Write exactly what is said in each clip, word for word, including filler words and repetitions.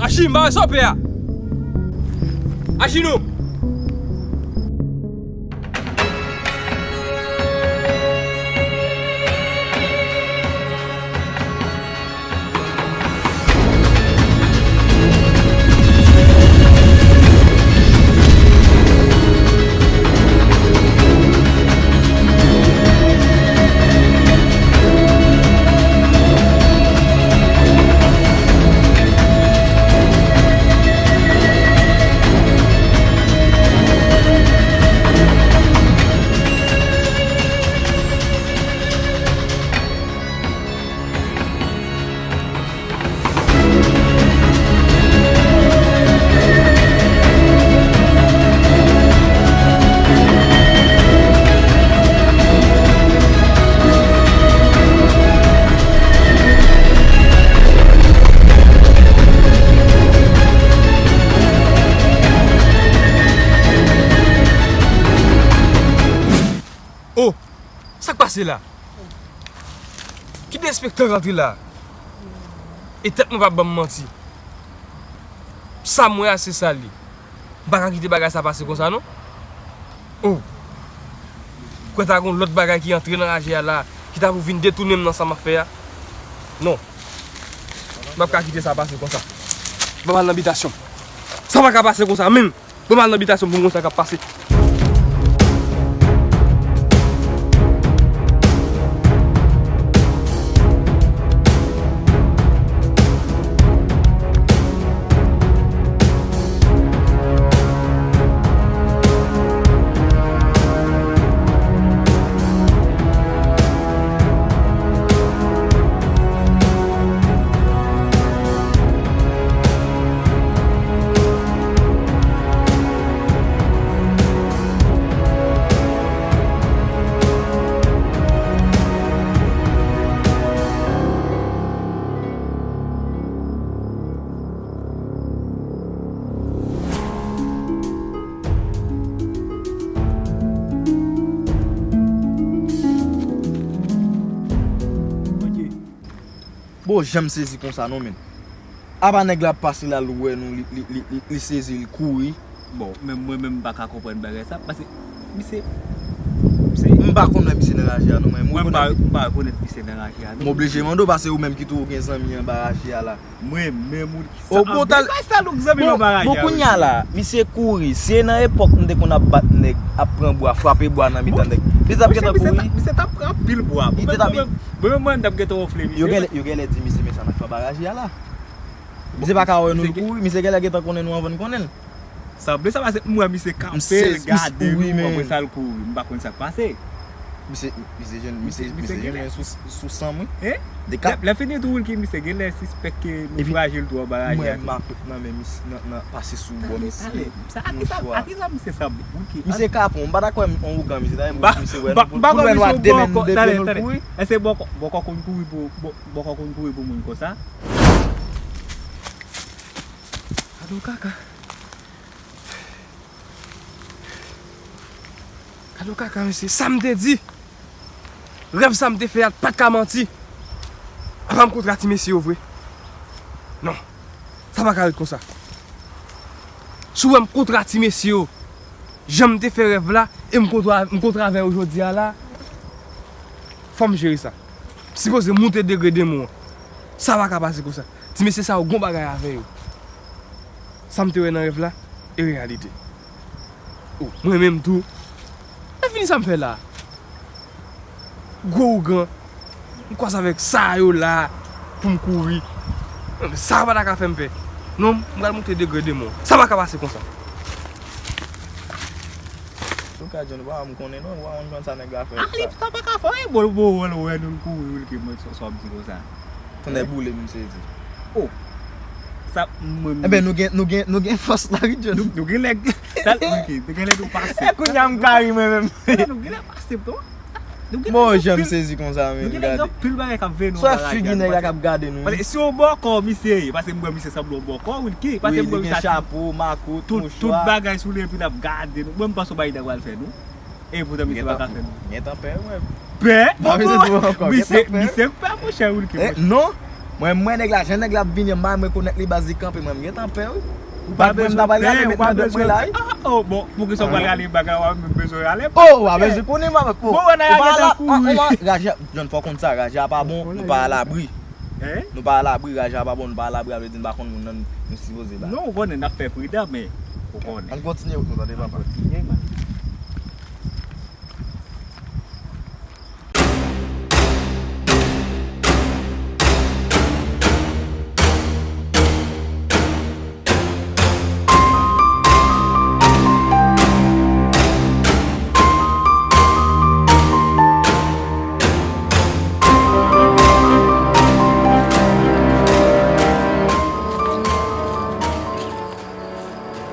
Achi, m pa wè sa w pè a. Achi non. Oh! Sa k pase la? Ki derespektan rantre la? E tèt mwen p ap ban m manti. Sa m wè a, se sa l ye. M pa ka kite bagay sa pase konsa, non. Oh! Kwè ta gon lòt bagay ki antre nan raje a la, ki ta pou vin detounen m nan sa m ap fè a? Non. M p ap ka kite sa pase konsa. Ban m al nan bitasyon m. Sa pa ka pase konsa menm. Ban m al nan bitasyon m pou m wè sa k ap pase. Bon, janm sezi konsa non, men. Apa nèg la ap pase la, l wè nou, li, li, li, li, li sezi, li kouri. Bon, men mwen menm m pa ka konprann bagay sa, paske misye, misye. M pa konn wè misye nan raje a non, mwen. Mwen m pa, m pa rekonèt misye nan raje a non. M oblije mande w, paske ou menm ki tou gen zanmi anba raje a la. Mwen menm ou ki sa. Oh, bon, tal- bay sa louk zanmi m anba raje a. Bon, kounye a la, misye kouri. Si e nan epòk m te konn ap bat nèg, ap pran bwa, frape bwa nan mitan nèg, misye t ap gentan kouri. Misye t ap pran anpil bwa. Li te t ap Mwen menm mwen m t ap gentan wonfle misye. Yo genlè, yo genlè di misye, men sa n ap fè anba raje a la. Misye pa ka wè nou l kouri, misye genlè gentan konnen nou anvan n konnen l. Sanble sa, paske m wè misye kanpe l gade nou, apre sa l kouri. M pa konn sa k pase. Misye, misye jwenn, misye, misye jwenn sou, sou san m, wi. Hein? Lè, lè fini tou, Wilky, misye genlè sispèk ke nou frajil tou anba raje a tou. Mwen, m ap nan men misye, nan, nan pase sou bò misye. Sa, a ki sa, a ki sa misye sanble, Wilky? Misye kapon, m pa dakò yon ougan misye, ta misye wè nou, pou lè nou a de men nou de pye nou l kouri. Èske bòkò, bòkò konn kouri pou, bò-, bòkò konn kouri pou moun konsa? Gade yon kaka. Gade yon kaka, mesye. Sa m te di, rèv sa m te fè a pa t ka manti. Apa m kontra ti mesye yo vre? Non. Sa pa ka ret konsa. Si w wè m kontra ti mesye yo, jan m te fè rèv la, e m kontra, m kontra avè yo jodi a la, fò m jere sa. M sipoze moute degre demon an. Sa pa ka pase konsa. Ti mesye sa yo gon bagay avè yo. Sa m te wè nan rèv la, e reyalite. O, mwen menm tou. E fini sa m fè la. Gwo ougan. M kwaze avèk sa yo la pou m kouri. Sa pa ta ka fè m pè. Non, m pral moute degre demon. Sa pa ka pase konsa. Luka John, ou pa wè m konnen non, ou pa konn sa nèg la fè. Ah, li sa pa ka fè, wi, bon, bon, wè, wè, nou kouri, wi, ke mwen, sa, sa w ap di konsa. Tonnè boule m sezi. Oh. Sa, mwen, Enben, nou gen, nou gen, nou gen fòs la, wi, John. Nou, nou gen lè, sa, ok, nou gen lè nou pase. E kounye a m ka ri mwen menm. Nou gen lè pase, non? Nou gen Bon, lè jan m anpil, sezi konsa, nou men, gen lè gade. Anpil bagay k ap veye nou Swa nan figi radyal, nèg la k ap gade nou. Paske si yon bòkò, misye ye, paske m wè misye sanble yon bòkò, Wilky, paske Wi, m wè li gen misye a chapo, makout, tout, tout mouchwa. Bagay sou li, epi l ap gade nou. Mwen, m panse yon bagay ta pral fè nou. E poutan misye pa ka fè nou. Gentan pè, wi. Pè? Bon, bon, misye, misye pè, monchè, Wilky, monchè. Non. Mwen, mwen, nèg la, jan nèg la ap vini an, m pa menm rekonèt li, baz, li kanpe, mwen, m gentan pè, wi. Ou pa bezwen pè, ou pa bezwen pè. Ah, oh, bon, poukisa w pral rale bag la, w pa menm bezwen rale? Oh, w pa bezwen konnen, m pa, oh, bon, wè, nèg la gentan kouri. Raja, John, fò w konn sa, raja pa bon, nou pa alabri. Hein? Nou pa alabri, raja pa bon, nou pa alabri, sa vle di nou pa konn moun nan nou sipoze ba. Non, ou konnen, n ap fè pridan, men, ou konnen. Ann kontinye wout nou, tande, papa. Ann kontinye, man.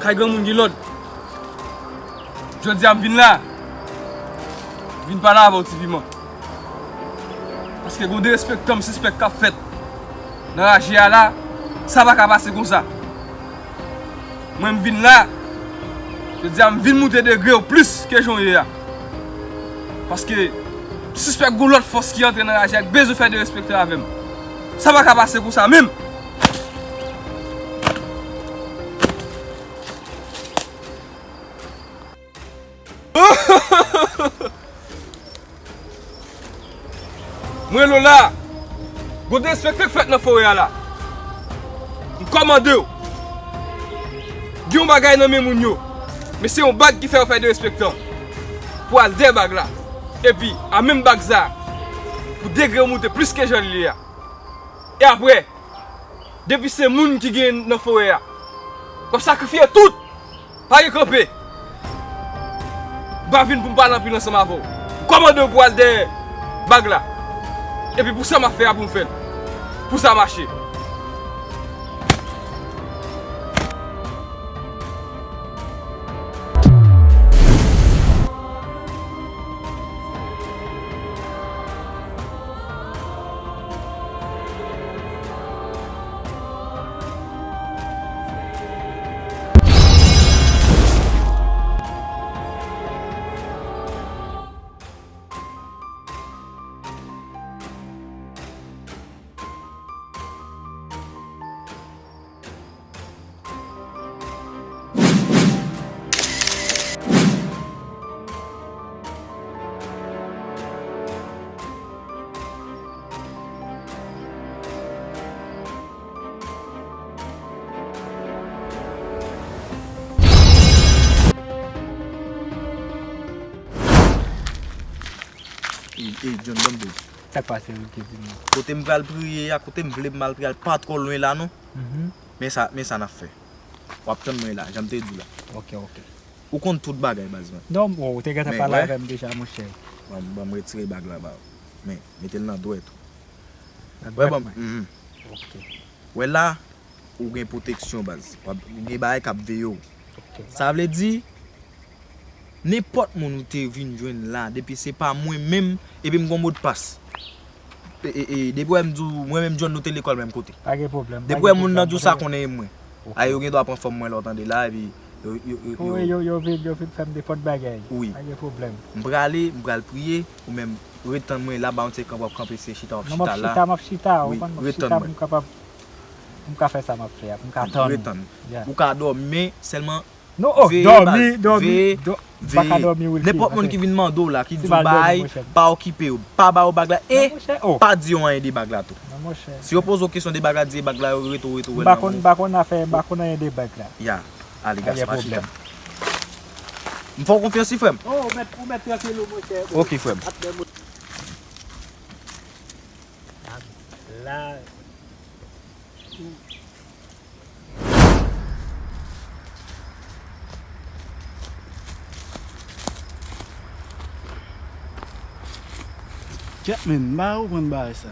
Kay granmoun gen lòd. Jodi a m vin la, vin pale avè w, Ti Piman. Paske gon derespektan m sispèk k ap fèt nan raje a la, sa pa ka pase konsa. Mwen m vin la, jodi a m vin moute degre w plis ke jan w ye a. Paske m sispèk gon lòt fòs ki antre nan raje a k bezwen fè derespektan avè m. Sa pa ka pase konsa menm. Mwen Lola, gon derespektan k fèt nan forè a la. M kòmande w. Gen yon bagay nan men moun yo. Men se yon bag ki fè yo fè derespektan. Pou al dèyè bag la. Epi, a menm bag sa, pou degre w moute plis ke jan l ye a. E apre, depi se moun ki gen nan forè a, w ap sakrifye tout. Pa gen kanpe. M pa vin pou m pale anpil ansanm avè w. M kòmande w pou w al dèyè bag la. Epi pou sa m ap fè a pou m fè l. Pou sa mache. Ey, ey, John, ban m di w. Sa k pase, Wilky, di m non. Kote m pral priye a, kote m vle m al priye a, l pa twò lwen la, non. Mhm. Men sa, men sa n ap fè. W ap tann mwen la, jan m te di w la. Ok, ok. Ou konn tout bagay, baz mwen. Non, bon, ou te gentan pale avè m deja, monchè. Ban m, ban m retire bag la ba ou. Men, mete l nan dwèt ou. Nan dwèt mwen? Mhm. Ok. Wè la, ou gen pwoteksyon, baz. W ap, ou gen bagay k ap veye w. Ok. Sa vle di, nenpòt moun ou te vin jwenn la, depi se pa mwen menm, epi m gon modpas. E, e, e, depi w wè m di w, mwen menm John nou te lekòl menm kote. Pa gen pwoblèm. Depi w wè moun nan di w sa, konnen e mwen. Ok. A yo gen dwa pran fòm mwen la, w tande la, epi yo, yo, yo, yo, wi, yo, yo vin, yo vin fè m nenpòt bagay. Wi. Pa gen pwoblèm. M prale, m pral priye, ou menm ret tann mwen la, ba yon ti kanpe, w ap kanpe, se chita w ap chita la. Non, m ap chita, m ap chita, ou konprann, m ap chita pou m kapab, pou m ka fè sa m ap fè a, pou m ka tann ou. Ret tann. Yeah. Ou ka dòmi, men sèlman Non, oh, veye, dòmi, baz, dòmi, veye, dò-, m pa ka veye. Dòmi, Wilky, nenpòt moun ki vin mande w la, ki di w bay, pa okipe yo, pa ba yo bag la, e pa di yo anyen de bag la tou. Non, monchè. Si yo poze w kesyon de bag la, di e bag la, yo rete w, rete w wè l nan men w. M pa konn, m pa konn afè, m pa konn anyen de bag la. Ya, ale, gas, pa chita. M fè w konfyans, wi, frè m. Oh, ou mèt, ou mèt trankil, wi, monchè. Ok, frè m. Atè, mon-, la. Kèt, men, m pa konprann bagay sa.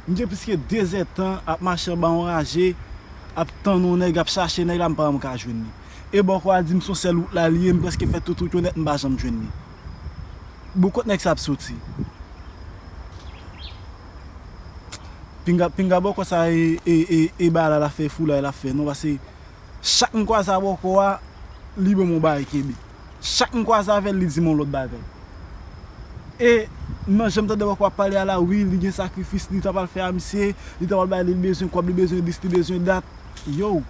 M gen plis ke de zè tan ap mache anba yon raje, ap tann yon nèg, ap chache nèg la, m pa janm ka jwenn li. E bòkò a di m se yon sèl wout la li ye, m prèske fè tout wout yo nèt, m pa janm jwenn li. Bon, kot nèg sa ap soti? Pinga, pinga bòkò sa e, e, e, e bagay la, l ap fè foulay, l ap fè non, paske chak m kwaze a bòkò a, li ban m yon bagay kenbe. Chak m kwaze avè l, li di m yon lòt bagay. E nan jan m tande bòkò ap pale a la, wi, li gen sakrifis li ta pral fè a misye, li ta pral bay li, li bezwen kòb, li bezwen dis, li bezwen dat. Yo,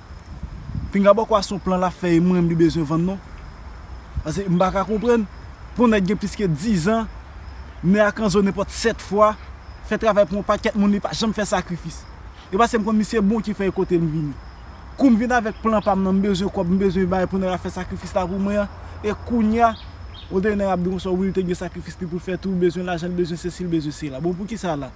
pinga bòkò a se yon plan l ap fè e mwen menm li bezwen vann non. Paske m pa ka konprann pou yon nèg gen plis ke diz an, men ak anzo nenpòt sèt fwa, fè travay pou yon pakèt moun, li pa janm fè sakrifis. E paske m konn misye bon ki fè e kote m vini. Kou m vin avèk plan pa m nan, m bezwen kòb, m bezwen bagay pou nèg la fè sakrifis la pou mwen an. E kounye a, ou tande nèg ap di konsa, wi, li te gen sakrifis li pou l fè tou, li bezwen lajan, li bezwen sesi, li bezwen sela. Bon, poukisa la?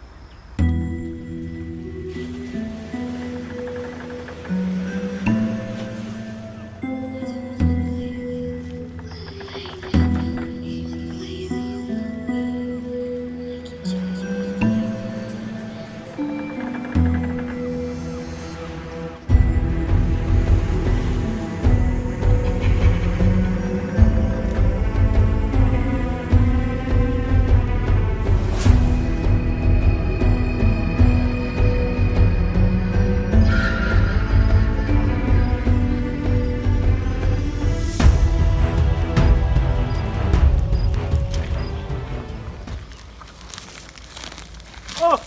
Oh,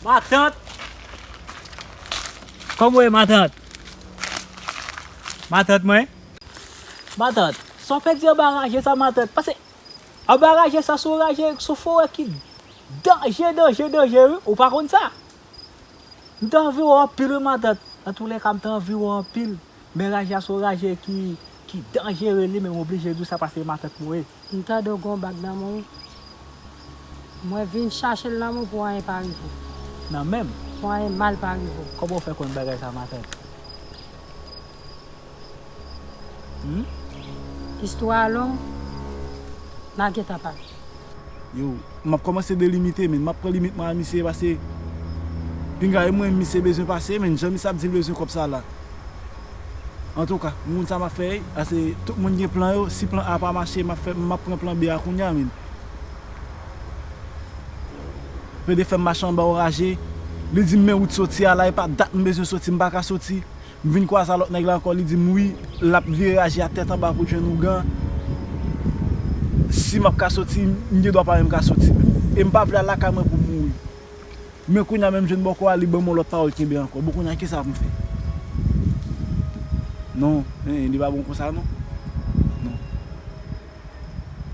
matant! Kòman w ye, matant? Matant mwen? Matant, sa w pèdi anba raje sa, matant? Paske anba raje sa, se yon raje, se yon forè ki danje, danje, danje, wi. Ou pa konn sa? M te anvi wè w anpil, wi, matant. Antoulèka, m te anvi wè w anpil. Men raje a se yon raje ki, ki danjere li menm, m oblije di w sa paske matant mwen ye. M tande w gen yon bag nan men w. Mwen vin chache l nan men w pou anyen pa rive w. Nan men m? Pou anyen mal pa rive w. Kòman w fè konn bagay sa, matant? Hmm? Istwa a long, n a gentan pale. Yo, m ap kòmanse delimite, men m ap pran limit mwen a misye, paske pinga e mwen misye bezwen pase, men jan misye ap di l bezwen kòb sa la. Antouka, m konn sa m ap fè, paske tout moun gen plan yo, si plan A pa mache, m ap fè, m ap pran plan B a kounye a, men. Pede fè m mache anba yon raje, li di m men wout soti a la, e pa dat m bezwen soti, m pa ka soti. M vin kwaze a lòt nèg la ankò, li di m wi, l ap vire raje a tèt anba pou l jwenn ougan. Si m ap ka soti, m gen dwa pa menm ka soti menm. E m pa vle al lakay mwen pou m mouri. Men kounye a menm jwenn bòkò a, li ban m yon lòt pawòl kenbe ankò. Bon, kounye a kisa pou m fè? Non, en, li pa bon konsa non. Non.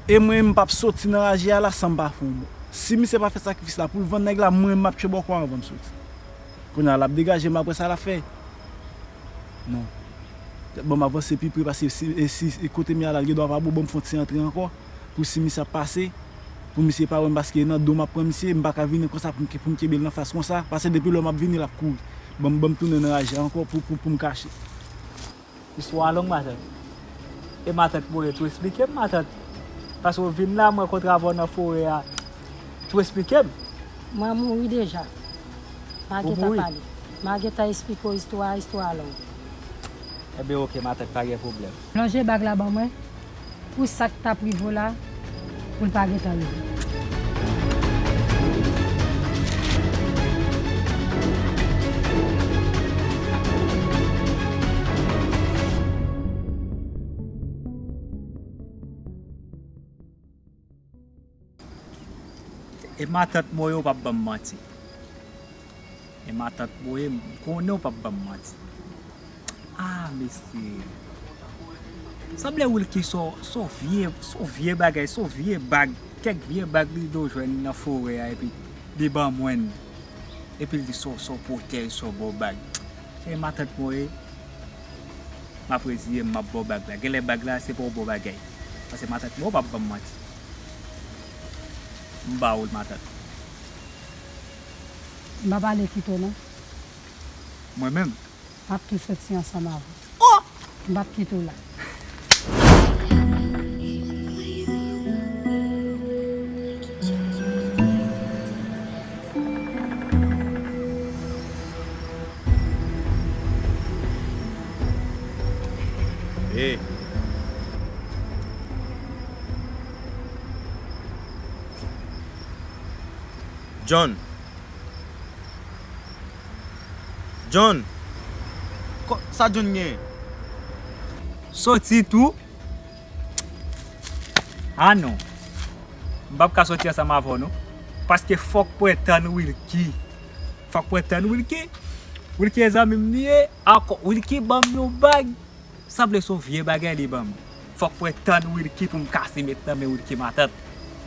E mwen, m p ap soti nan raje a la san m pa fè yon bon. Si misye pa fè sakrifis la pou l vann nèg la, mwen, m ap tchwe bòkò a anvan m soti. Kounye a, l ap degaje m, apre sa l ap fè. Non. Bon, m avanse pi pre paske si, e si, e kote m ye a la, l gen dwa pa bon, ban m fè yon ti antre ankò. Pou si misye ap pase, pou misye pa wè m paske e nan do m ap pran misye, m pa ka vini konsa pou m, pou m kenbe l nan fas konsa. Paske depi lè m ap vini, l ap kouri. Ban m, ban m tounen nan raje a ankò pou, pou, pou m kache. Istwa a long, matant. E matant mwen, tou esplike m, matant. Paske w vin la, mwen kontre avè w nan forè a. Tou esplike m. Mwen mouri deja. M a gentan pale. M a gentan esplike w istwa a, istwa a long. Enben, oke, matant, pa gen pwoblèm. Lonje bag la ban mwen. Pou sa k t ap rive w la, pou l pa gentan rive. E matant mwen yo p ap ban m manti. E matant mwen, m konnen w p ap ban m manti. Ah, mesye. Sanble Wilky se yon, se yon vye, se yon vye bagay, se yon vye bag, kèk vye bag li dwe jwenn nan forè a, epi li ban mwen l. Epi l di se yon, se yon pwotèj, se yon bon bag. Se matant mwen ye, m ap reziye m, m ap ba w bag la. Genlè bag la, se pa yon bon bagay. Paske matant mwen, ou p ap ban m manti. M ba ou l, matant. M p ap ale kite w, non. Mwen menm? M ap tou soti ansanm avè w. Oh! M p ap kite w la. Hey. John. John. Kò, sa John gen? Soti tou. Ah non. M p ap ka soti ansanm avè w non. Paske fòk mwen tann Wilky. Fòk mwen tann Wilky. Wilky e zanmi m li ye. Ankò, Wilky ban m yon bag. Sanble se yon vye bagay li ban m. Fòk mwen tann Wilky pou m kase met nan men Wilky matant.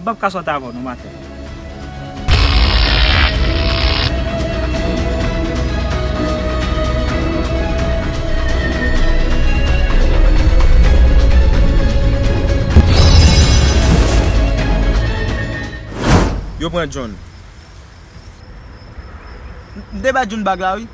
M p ap ka sòti avè w non matant. Yo pran John. M, m te bay John bag la, wi.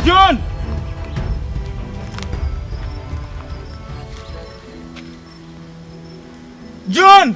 John! John!